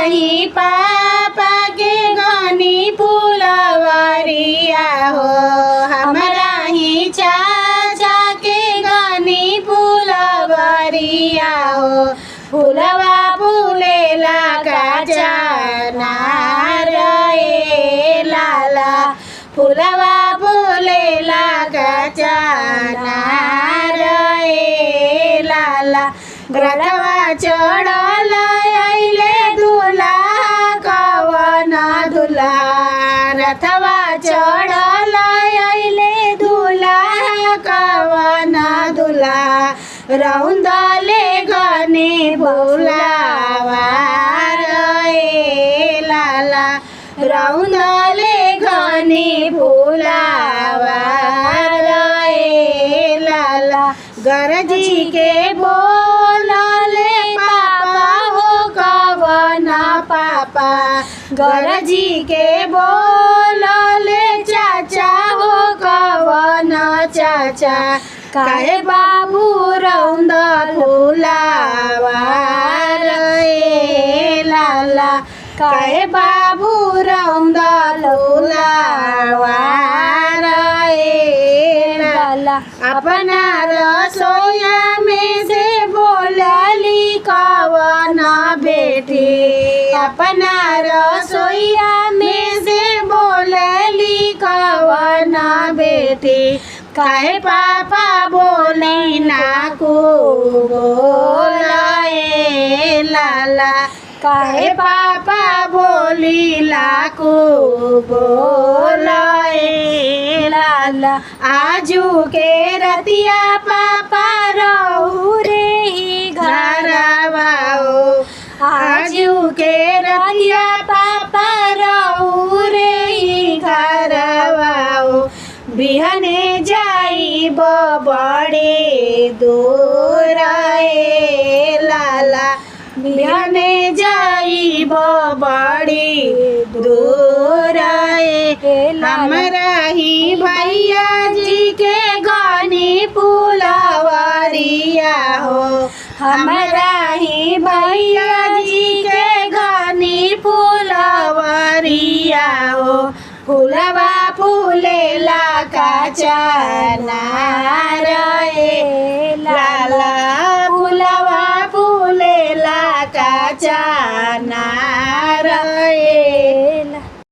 ही पापा के गनी फुलवरिया हो, हमरा ही चाचा के गनी फुलवरिया हो। फुलवा फूलेला काचा रे लाला, फुलवा फूलेला काचा रे लाला। रथवा चढ़ल अइले दुल्हा कवन दुल्हा, रथवा चढ़ल अइले दुल्हा कवन दुल्हा। रौंदले गने भुलावा रे लाला, रौंदले गने भुलावा रे लाला। गरजी के बोलले पापा हो कवन पापा, गरजी के बोलले चाचा हो कवन चाचा। काहे बाबू रौंद फुलावा रे लाला, काहे बाबू रौंद फुलावा रे लाला। अपना रसोईया में से बोलली कवन बेटी, अपना रसोईया में से बोलली कवन बेटी। काहे पापा बोली ना को बोलाए लाला, काहे पापा बोली लाको बोलाए लाला। आजू के रतिया पापा रहू रे ही घरवा हो, आजू के रतिया पापा रहू रे ही घरवा हो। बिहने जाई बड़े दूर ए लाला, बिहने जाई बड़ी दूर ए। हमरा ही भैया जी के गानी फुलवरिया हो, हमरा ही भैया जी के गानी फुलवरिया हो। फुलवा फूलेला काचा रे लाला,